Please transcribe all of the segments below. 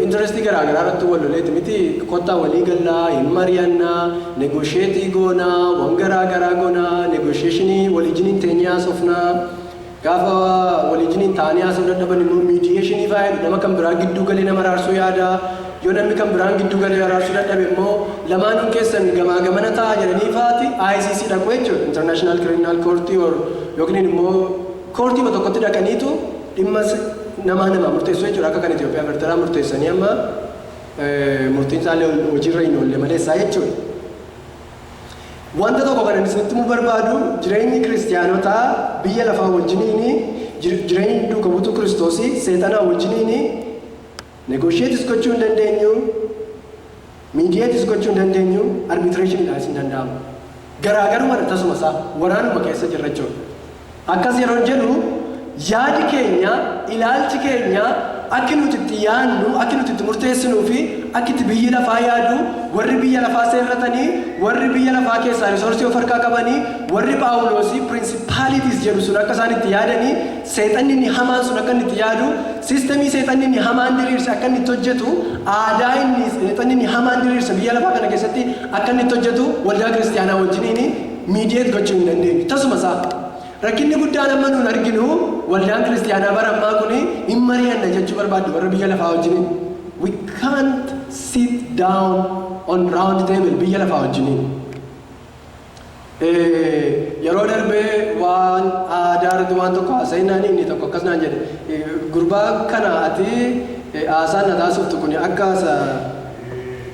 Interestii garaa garaa irratti wal loleeti miti, kottaa walii gallaa, hin mari'annaa, negotiate goonaa, waan garaa garaa goonaa, negotiationii waliijiniin teenyee haasofnaa. Gaafa waliijiniin taa'anii haasa'uu dadhaban immoo mediationii fa'aa jedhu, nama kan biraa gidduu galee nama araarsuu yaada. Yoo namni kan biraan gidduu galee araarsuu dadhabe immoo lamaanuun keessan gamaa gamana taa'aa jedhanii fa'aati ICC dhaqu jechuudha. International Criminal Court or yookiin immoo koortiima tokkotti dhaqaniitu dhimma namaa namaa murteessu jechuudha. Akka kan Itoophiyaa fi Ertiraa murteessanii amma murtiin isaallee hojiirra hin oolle maleessaa jechuudha. Wanta tokko kan ani isinitti himuu barbaadu, jireenyi kiristiyaanotaa biyya lafaa wajjiniini, jireenyi duuka buutuu Kiristoosii seexanaa wajjiniini negotiates gochuu hin dandeenyu, mediates gochuu hin dandeenyu, arbitrationiidhaanis hin danda'amu. Garaagarummaadha, tasuma isaa waraanuma keessa jirra jechuudha. Akkas yeroon jedhu, yaadi keenya, ilaalchi keenya, akki nuti itti yaadnu, akki nuti itti murteessinuu fi akki itti biyyi lafaa yaadu, warri biyya lafaa seerratanii, warri biyya lafaa keessaa resourceii of harkaa qabanii, warri Phaawuloosii principalities jedhu sun akka isaan itti yaadanii, seexanni inni hamaan sun akka inni itti yaadu, systemii seexanni inni hamaan diriirse akka inni itti hojjetu, aadaa inni seexanni inni hamaan diriirse biyya lafaa kana keessatti akka inni itti hojjetu waldaa kiristiyaanaa wajjiniin mediate gochuu hin dandeenyu. Tasuma isaa. Rakkinni guddaan amma nuun arginu, waldaan kiristiyaanaa bara ammaa kun hin mari'anna jechuu barbaaddu warra biyya lafaa wajjiniin. We can't sit down on round table biyya lafaa wajjiniin. Yeroo darbee waan aadaa irratti waan tokko haasa'inaan inni tokko akkas naan jedhe, gurbaa kana ati haasaan na taasiftu kun akka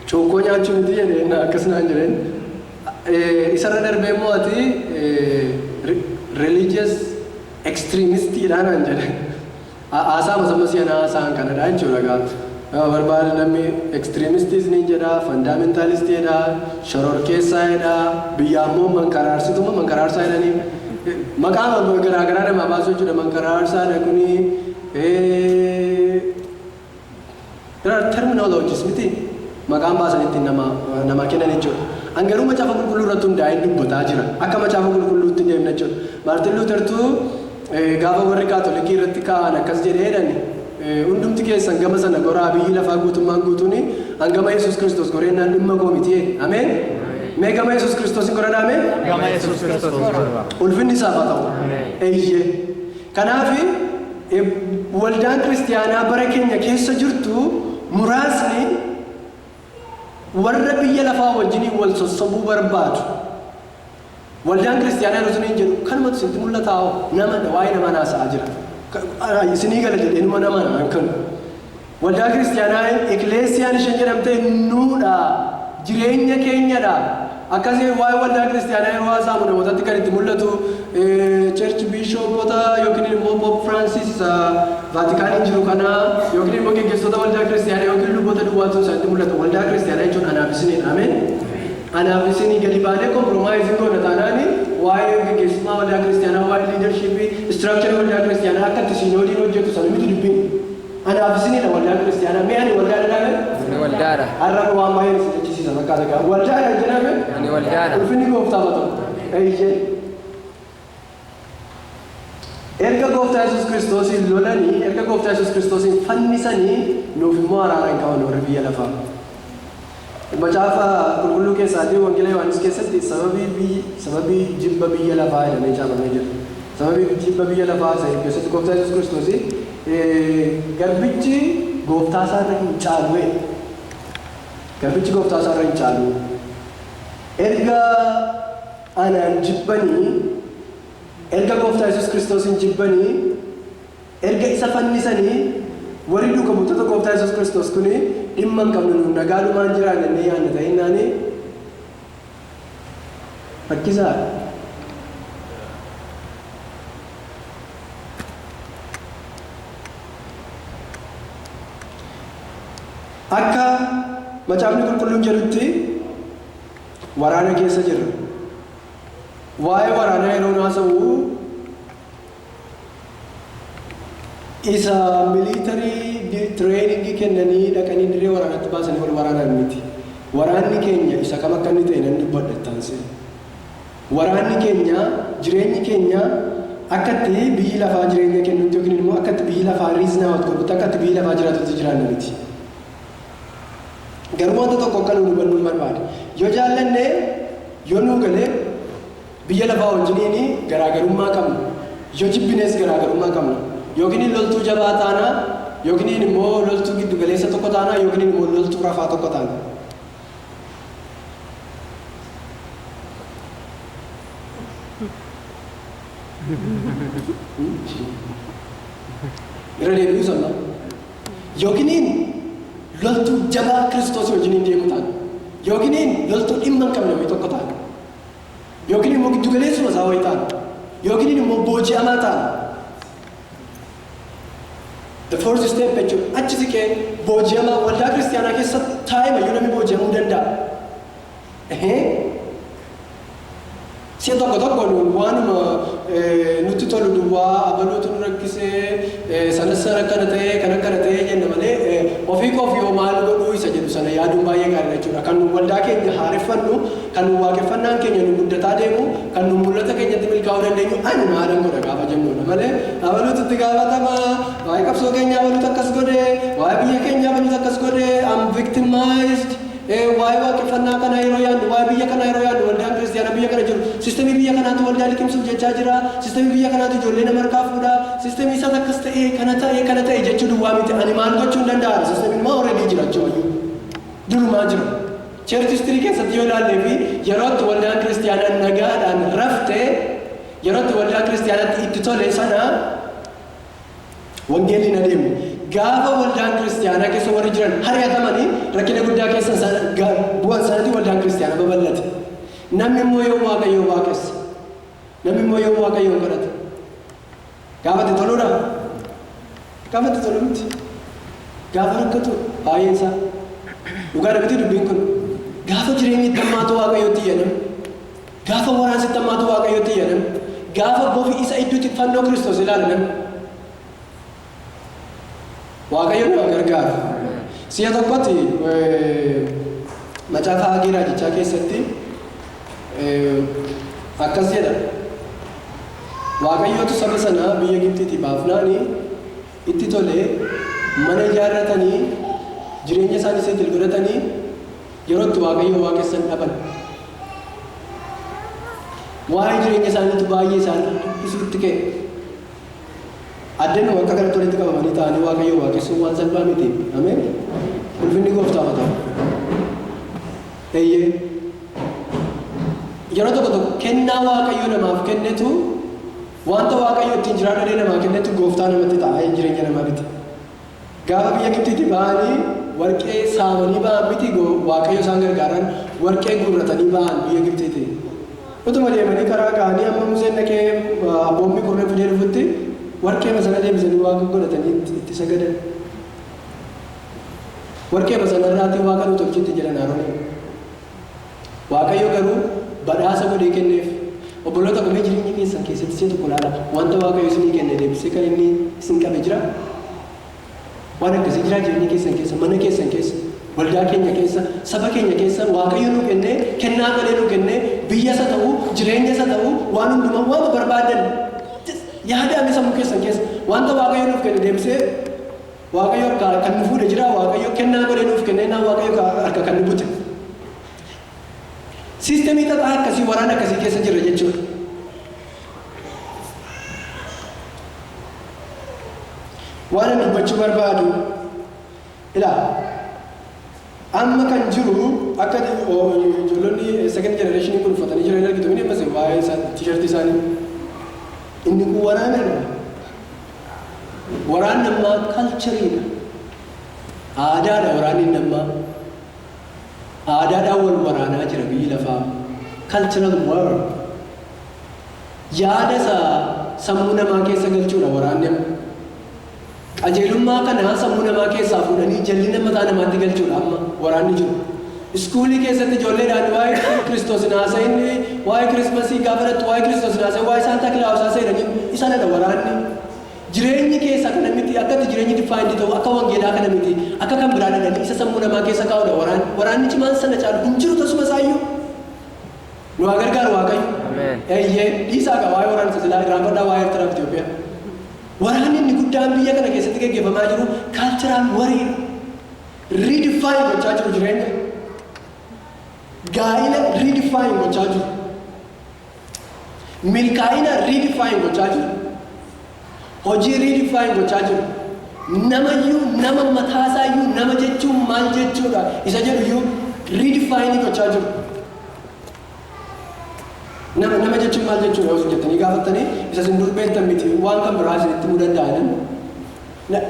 cuukkoo nyaachuu miti jedhe, akkas naan jedheen. Isarra darbee immoo ati religious extremistiidha naan jedhe. Haasaa masamma si'anaa haasaan kanadha jechuudha gaafa. Barbaade namni extremistiis niin jedha, fundamentalistii jedha, shororkeessaa jedha, biyya ammoo mankaraarsituma mankaraarsaa jedhanii maqaa garaa garaa namaa baasuu jechuudha. Mankaraarsaadha kuni. There are terminologies miti maqaan baasan ittiin nama kennan jechuudha. An garuu macaafa qulqulluu irratti hundaa'ee dubbataa jira. Akka macaafa qulqulluutti deemna jechuudha. Maartin Luutertuu gaafa warri Kaatolikii irratti kaa'an akkas jedhee jedhani. Hundumti keessan gama sana goraa, biyyi lafaa guutummaan guutuuni, an gama Yesuus Kiristoos goreennaan dhimma koo miti. Ameen. Mee gama Yesuus Kiristoos hin goranaa mee? Gama Yesuus Kiristoos gorra. Ulfinni isaaf haa ta'u. Eeyyee. Kanaaf waldaan kiristiyaanaa bara keenya keessa jirtu muraasni warra biyya lafaa wajjiniin wal sossobuu barbaadu. Waldaan kiristiyaanaa yeroo isiniin jedhu kanumatu isinitti mul'ataa hoo? Nama waa'ee namaa naasa'aa jira. Isinii gala jedheenuma nama naan kanu. Waldaa kiristiyaanaa ekleesiyaan isheen jedhamte nuudha. Jireenya keenyadha. Akkasii waa'ee waldaa kiristiyaanaa yeroo haasa'amu namootatti kan itti mul'atu church bishopota yookiin immoo Pope Francis isa Vaatikaaniin jiru kana yookiin immoo geggeessitoota waldaa kiristiyaanaa yookiin luboota duwwaatu isaanitti mul'ata. Waldaa kiristiyaanaa jechuun anaaf isiniidha. Ameen. Anaaf isinii gadi baanee compromise goona taanaani waa'ee geggeessummaa waldaa kiristiyaanaa, waa'ee leadershipii, structure waldaa kiristiyaanaa akka itti siinoodiin hojjetu sana miti dubbiin. Anaaf isiniidha waldaa kiristiyaanaa. Mee ani waldaa jedhame? Ani waldaadha. Har'a waan baay'een isin jechisiisa fakkaata gaa. Waldaadha jedhame? Ani waldaadha. Ulfinni gooftaaf haa ta'u. Eeyyee. Erga gooftaa Yesuus Kiristoosiin lolanii, erga gooftaa Yesuus Kiristoosiin fannisanii, nuuf immoo araara hin qaban warri biyya lafaa. Macaafa qulqulluu keessaatii Wangeela Yohaannis keessatti sababii jibba biyya lafaa jedhamee caafamee jira. Sababii jibba biyya lafaa isa keessatti gooftaa Yesuus Kiristoos garbichi gooftaa isaarra hin caalu jedhe. Garbichi gooftaa isaarra hin caalu. Erga anaan jibbanii, erga gooftaa Yesuus Kiristoosin jibbanii, erga isa fannisanii, warri duuka buutota gooftaa Yesuus Kiristoos kuni dhimma hin qabnu, nuun nagaadhumaan jiraanna jennee yaadna ta'innaani rakkisaadha. Akka macaafni qulqulluun jedhutti waraana keessa jirra. Waa'ee waraanaa yeroo haasa'u isa military trainingii kennanii dhaqanii dirree waraanaatti baasanii wal waraanan miti. Waraanni keenya isa kam akka inni ta'e nan dubbadha ittaansee. Waraanni keenya, jireenyi keenya, akka itti biyyi lafaa jireenya kennutti yookiin immoo akka itti biyyi lafaa reason out godhutti, akka itti biyyi lafaa jiraatutti jiraanna miti. Garuu wanta tokko akka nu hubannu hin barbaade. Yoo jaallanne, yoo nuu galee, biyya lafaa wajjiniin garaagarummaa qabna. Yoo jibbines garaagarummaa qabna. Yookiin loltuu jabaa taana, yookiin immoo loltuu giddu galeessa tokko taana, yookiin immoo loltuu rafaa tokko taana. Irra deebi'uu sana. Yookiin loltuu jabaa Kiristoos wajjiniin deemu taana. Yookiin loltuu dhimma hin qabne wayii tokko taana. Yookiin immoo giddu galeessuma isaa wayii taana. Yookiin immoo booji'amaa taana. The fourth step jechuudha. Achi siqee booji'amaa waldaa kiristaanaa keessa taa'ee mayyuu namni booji'amuu danda'a. Si'a tokko tokko waanuma nutti tolu duwwaa abaluutu nu rakkisee, sanas sana akkana ta'ee, kan akkana ta'ee jenna malee, ofii koof yoo maal godhuu isa jedhu sana yaaduun baay'ee gaariidha jechuudha. Kan nu waldaa keenya haareffannu, kan nu waaqeffannaan keenya nu guddataa deemu, kan nu mul'ata keenyatti milkaa'uu dandeenyu ani maalan godha gaafa jennudha malee, abaluutu itti gaafatama, waa'ee qabsoo keenya abaluutu akkas godhe, waa'ee biyya keenya abaluutu akkas godhe, I'm victimized. Waa'ee waaqeffannaa kana yeroo yaadnu, waa'ee biyya kanaa yeroo yaadnu, waldaan kiristaanaa biyya kana jiru, sistemii biyya kanaatu waldaa liqimsuuf jechaa jira, sistemii biyya kanaatu ijoollee nama harkaa fuudha, sistemii isaas akkas ta'e, kana ta'e, kana ta'e jechuu duwwaa miti. Ani maal gochuu hin danda'an? Sistemiin immoo already jira jechuudha, durumaa jira. Church history keessatti yoo ilaallee fi yerootti waldaan kiristaanaa nagaadhaan rafte, yerootti waldaa kiristaanaatti itti tole sana wangeelli hin adeemne. Gaafa waldaan kiristaanaa keessa warri jiran ari'atamanii rakkina guddaa keessa bu'an sanatti waldaan kiristaanaa babal'ate. Namni immoo yoo Waaqayyoo waaqessa. Namni immoo yoo Waaqayyoon kadhate. Gaafa itti toluudha? Gaafa itti tolu miti. Gaafa rakkatu baay'een isaa. Dhugaadha miti dubbiin kun? Gaafa jireenyi itti hammaatu Waaqayyootti iyya namni. Gaafa waraansi itti hammaatu Waaqayyootti iyya namni. Gaafa bofi isa idduutti fannoo Kiristoos ilaala namni. Waaqayyo nu gargaara. Si'a tokkotti macaafa Haagii Raajichaa keessatti akkas jedha. Waaqayyootu saba sana biyya Gibxiitii baafnaani itti tolee, mana ijaarratanii, jireenya isaanii settle godhatanii, yeroo itti Waaqayyo waaqessan dhaban. Waa'ee jireenya isaaniitu baay'ee isaan dhiphisuutti ka'e. Addeen akka kanatti walitti qabamanii ta'anii Waaqayyo waaqessuun waan salphaa miti. Ameen. Ulfinni Gooftaaf haa ta'u. Eeyyee. Yeroo tokko tokko kennaa Waaqayyo namaaf kennetu, wanta Waaqayyo ittiin jiraadhee namaa kennetu gooftaa namatti ta'a, jireenya namaa miti. Gaafa biyya Gibxiitti ba'anii warqee saamanii ba'an miti, Waaqayyo isaan gargaaran warqee guurratanii ba'an biyya Gibxiitti. Utuma deemanii karaa ka'anii amma Museen dhaqee abboommii kurnan fidee dhufutti warqee sana deebisanii waaqa godhatanii itti sagadan. Warqee sanarraatii waaqa nu tolchitti jedhan Arooniin. Waaqayyo garuu badhaasa godhee kenneef. Obboloota komee, jireenya keessan keessatti si'a tokko ilaala. Wanta Waaqayyo isinii kenne deebisee kan inni isin qabe jira. Waan akkasii jira jireenya keessan keessa, mana keessan keessa, waldaa keenya keessa, saba keenya keessa? Waaqayyo nu kennee, kennaa godhee nu kennee, biyya isa ta'u, jireenya isa ta'u, waan hundumaa, waan barbaadan yaadaame sammuu keessan keessa wanta Waaqayyo nuuf kenne deebisee Waaqayyo harkaa kan nu fuudhe jira? Waaqayyo kennaa godhee nuuf kennee naa Waaqayyo harka kan nu bute. Siistemii xaxaa akkasii, waraana akkasii keessa jirra jechuudha. Waan ani dubbachuu barbaadu, ilaa, amma kan jiru akka ijoollonni second generation kun uffatanii jiran argitu mini? Ammas waa'ee isaa T-shirtii isaanii, inni kun waraanadha. Waraanni ammaa cultureiidha. Aadaadha waraanni inni ammaa. Aadaadhaan wal waraanaa jira biyyi lafaa. Cultural war. Yaada isa sammuu namaa keessa galchuudha waraanni amma. Qajeelummaa kana sammuu namaa keessaa fuudhanii jallina mataa namaatti galchuudha amma waraanni jiru. Iskuulii keessatti ijoolleedhaan waa'ee Kiristoos hin haasa'in, waa'ee Kirismasii gaafa dhattu waa'ee Kiristoos hin haasa'in, waa'ee Saantaa Kilaawus haasa'in, isanadha waraanni. Jireenyi keessa kana miti, akka itti jireenyi defined ta'u akka wangeelaa kana miti, akka kan biraa dhadhanii isa sammuu namaa keessa kaa'udha waraanni. Waraanni cimaan sana caalu hin jiru tasuma isaayyuu. Nu haa gargaaru Waaqayyo. Ameen. Eeyyee, dhiisaa qaba waa'ee waraana silaa irraanfadhaa, waa'ee Eertiraa fi Itoophiyaa. Waraanni inni guddaan biyya kana keessatti gaggeeffamaa jiru cultural wariidha. Redefine gochaa jiru jireenya. Gaa'ila redefine gochaa jiru. Milkaa'ina redefine gochaa jiru. Hojii redefine gochaa jiru. Namayyuu, nama mataasaayyuu, nama jechuun maal jechuudha isa jedhuyyuu redefine gochaa jiru. Nama jechuun maal jechuudha yoo jettanii gaafattanii, isa isin dur beektan miti, waan kan biraa isinitti himuu danda'an.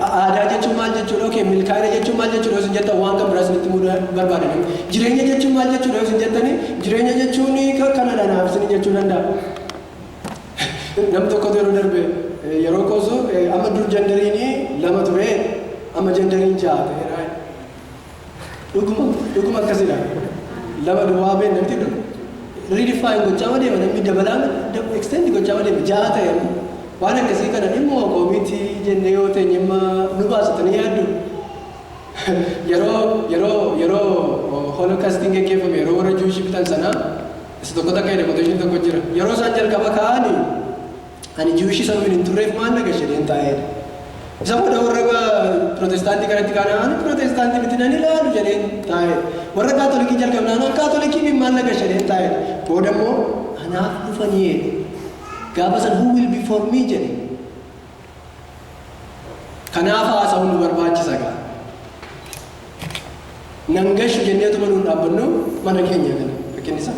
Aadaa jechuun maal jechuudha? Okay, milkaa'ina jechuun maal jechuudha yoo isin jettan, waan kan biraa isinitti himuu barbaadan. Jireenya jechuun maal jechuudha yoo isin jettanii, jireenya jechuun kanadha naaf isin jechuu danda'a. Namni tokkotu yeroo darbe yeroo qoosu, amma dur genderiin lama ture, amma genderiin ja'a ta'eera. Dhuguma dhuguma akkasidha. Lama duwwaa been namti dur. Redefine gochaa deema namni, dabalaa extend gochaa deema, ja'a ta'e. Waan akkasii kana dhimma koomitii jennee yoo teenye imma nu baasatanii yaaddu. Yeroo Holocaustiin geggeeffame, yeroo warra Jewishii fixan sana, isa tokko takka jedhe, quotation tokko jira. Yeroo isaan jalqaba ka'anii, ani Jewishii sababiin hin turreef maal na gashadeen taa'eedha. Isa booda warra Pirootestaantii kanatti kaana, ani Pirootestaantii miti nan ilaalu jedheen taa'eedha. Warra Kaatolikii jalqabnaan, ani Kaatolikii min maal na gashadeen taa'eedha. Booda immoo anaaf dhufanii gaafa san, who will be for me jedhe. Kanaaf haasa'uun nu barbaachisa gaa. Nan gashu jenneetuma nuun dhaabbannu mana keenya kana fakkiin isaa.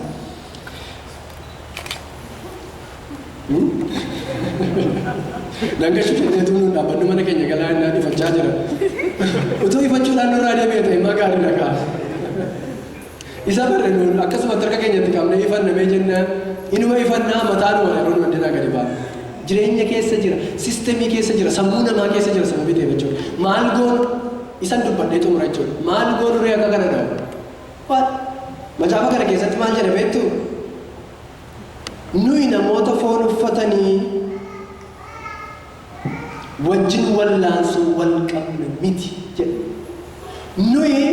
Nan gashu jenneetuma nuun dhaabbannu mana keenya galaa innaan ifachaa jira. Utuu ifachuudhaan nurraa deebi'e ta'e immoo gaarii dhagaa. Isa barre nuun akkasuma harka keenyatti qabnee ifannamee jennaan, inuma ifannaa mataanuma yeroo nu addinaa gadi ba'a. Jireenya keessa jira, systemii keessa jira, sammuu namaa keessa jira sababii ta'eef jechuudha. Maal goonu isan dubbadhee xumura jechuudha. Maal goonu ree akka kana dha'u? Waan macaafa kana keessatti maal jedha beektu? Nuyi namoota foon uffatanii wajjin wallaansoo wal qabna miti jedha. Nuyi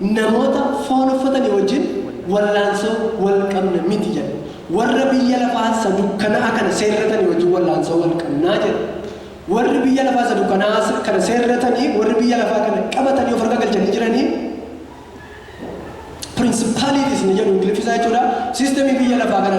namoota foon uffatanii wajjin wallaansoo wal qabna miti jedha. Warra biyya lafaa isa dukkanaa kana seerratanii wajjin wallaansoo wal qabnaa jedha. Warri biyya lafaa isa dukkanaa kana seerratanii, warri biyya lafaa kana qabatanii of harka galchanii jiranii, principalities ni jedhu Ingiliffisaa jechuudha. Systemii biyya lafaa kana